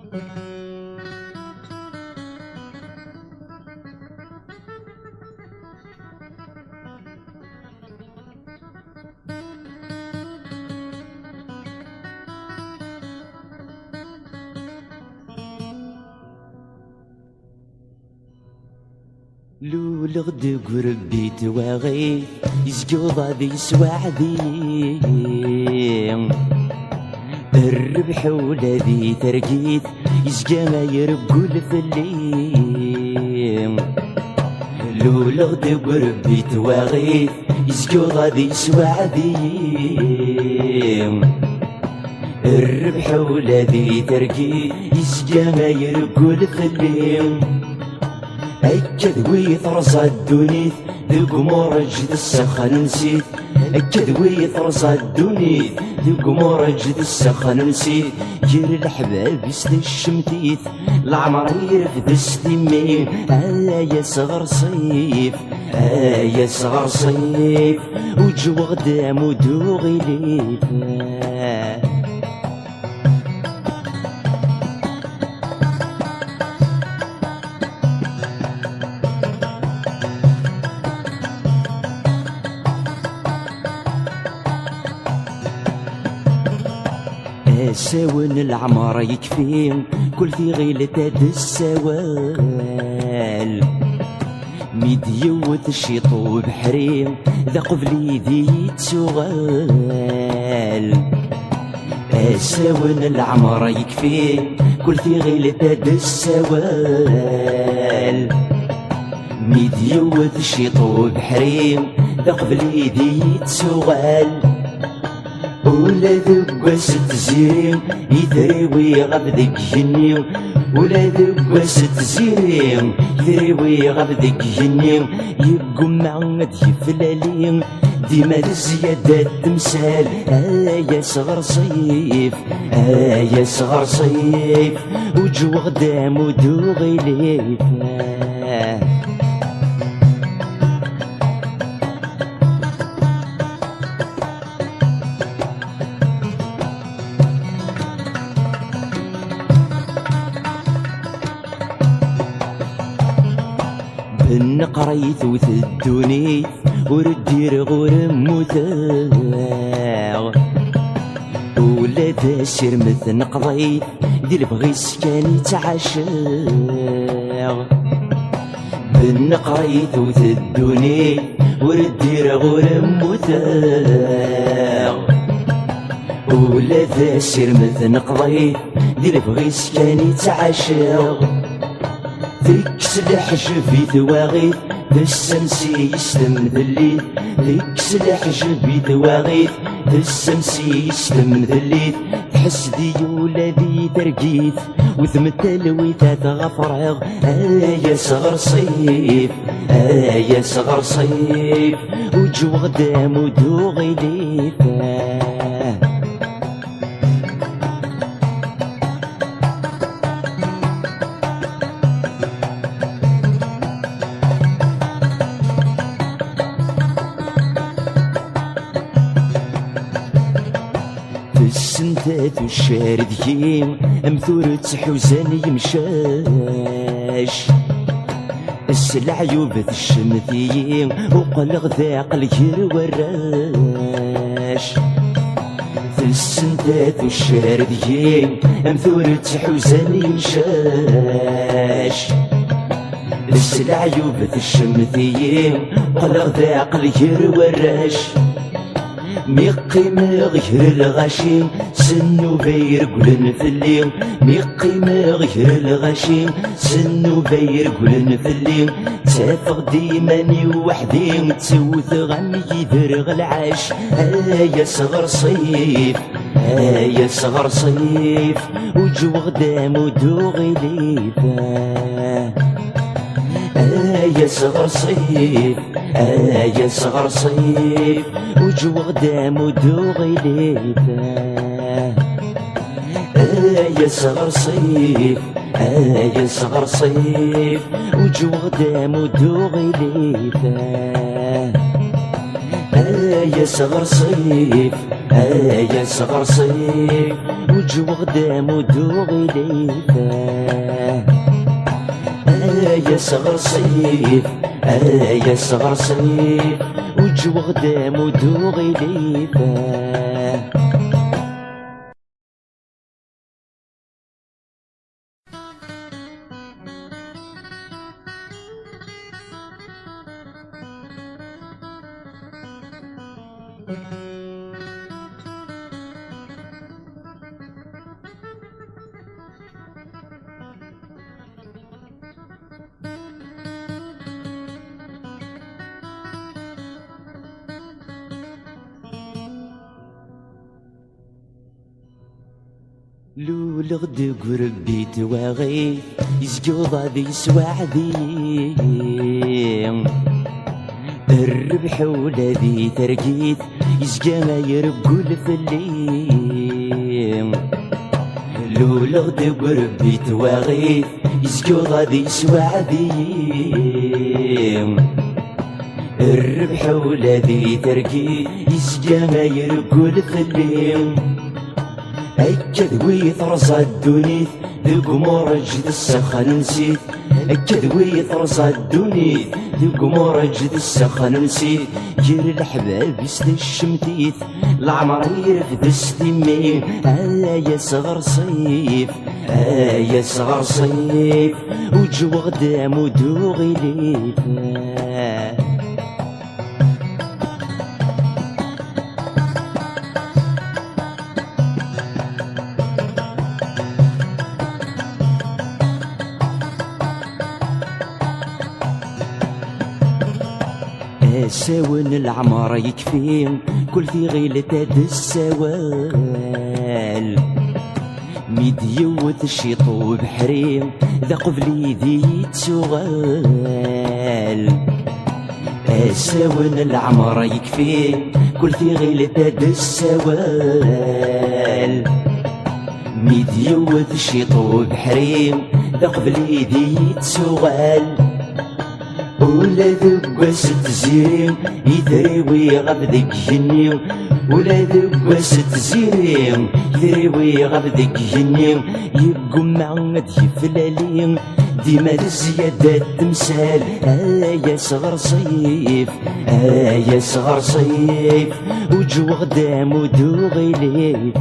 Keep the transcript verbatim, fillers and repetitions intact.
Luleɣ deg urebbi n twaɣit, izga uḍad yesweɛd-iyi. Rrbeḥ ula di targit, izga ma ireggel fell-i. Luleɣ deg urebbi n twaɣit, izga uḍad yesweɛd-iyi. Rrbeḥ ula di targit, izga ma ireggel fell-i. Akka d wi terẓa ddunit, deg umuṛeǧ tessexnensit. Akka d wi terẓa ddunit, deg umuṛeǧ tessexnensit. Gar leḥbab-is teccemt-it, leɛmer irfed s timmi. Ay asɣersif, ay asɣersif, uǧweɣ-d amud uɣilif. Asawen n leɛmer yekfi, kul tiɣilt ad d-tessawal. Mi d-yewwet ciṭ ubeḥri, d aqbel i d-yettuɣal. Asawen n leɛmer yekfi, kul tiɣilt ad d-tessawal. Mi d-yewwet ciṭ ubeḥri, d aqbel i d-yettuɣal. Ula deg wass n tziri, itri wiɣab deg yigenni. Ula deg wass n tziri, itri wiɣab deg yigenni. Yeggumma ad yeflali, dima d zzyada n temsal. Ay asɣersif, ay asɣersif, uǧweɣ-d amud uɣilif. Benneqra i tewt ddunit, ur ddireɣ ur mmuteɣ. Ula d asirem tneqḍit, di lebɣi-s kan i ttɛaceɣ. Benneqra i tewt ddunit, ur ddireɣ ur mmuteɣ. Ula d asirem tneqḍit, di lebɣi-s kan i ttɛaceɣ. Tekkes leḥjeb i twaɣit, tessamsi-yi s temdellit. Tekkes leḥjeb i twaɣit, tessamsi-yi s temdellit. Tḥess-d-iyi ula di targit, wtem talwit ad ɣ-afreɣ. Ay asɣersif, ay asɣersif, uǧweɣ-d amud uɣilif. Tessen tatuccar deg-i, am turet ḥuzan yemcac. S leɛyub tecmet-iyi, uqleɣ d aqel gar warrac. Tessen tatuccar deg-i, am turet ḥuzan yemcac. S leɛyub tecmet-iyi, uqleɣ d aqel gar warrac. Mi qqimeɣ gar lɣaci, s nnuba iregglen fell-i. Mi qqimeɣ gar lɣaci, s nnuba iregglen fell-i. Ttafeɣ-d iman-iw weḥd-i, ttewteɣ am yider ɣ lɛac. Ay asɣersif, ay asɣersif, uǧweɣ-d amud uɣilif. Ay asɣersif, ay asɣersif, uǧweɣ-d amud uɣilif. Ay asɣersif, ay asɣersif, uǧweɣ-d amud uɣilif. Ay asɣersif, Ay asɣerṣif, uǧweɣ-d amuddu ɣilif. Ay asɣerṣif, ay asɣerṣif, uǧweɣ-d amuddu ɣilif. Luleɣ deg urebbi n twaɣit, izga uḍad yesweɛd-iyi. Rrbeḥ ula di targit, izga ireggel fell-i. Luleɣ deg urebbi n twaɣit, izga uḍad yesweɛd-iyi. Rrbeḥ ula di targit, izga ireggel fell-i. Akka d wi terẓa ddunit deg umuṛeǧ d ssexnunsit. Akka d wi terẓa ddunit deg umuṛeǧ d ssexnunsit. Ger leḥbab-is tcemtit, leɛmer irfed s timmi. Ay asɣerṣif, ay asɣerṣif, uǧweɣ-d amuddu ɣilif. Asawen n leɛmer yekfi, kul tiɣilt ad d-tessawal. Mi d-yewwet ciṭ ubeḥri, d aqbel i d iyi-ttuɣal. Asawen n leɛmer yekfi, kul tiɣilt ad d-tessawal. Mi d-yewwet ciṭ ubeḥri, d aqbel i d iyi-ttuɣal. Ula deg wass n tziri, itri wiɣab deg igenni. Ula deg wass n tziri, itri wiɣab deg igenni. Yeggumma ad yeflali, dima d zzyada n temsal. Ay asɣerṣif, ay asɣerṣif, uǧweɣ-d amuddu ɣilif.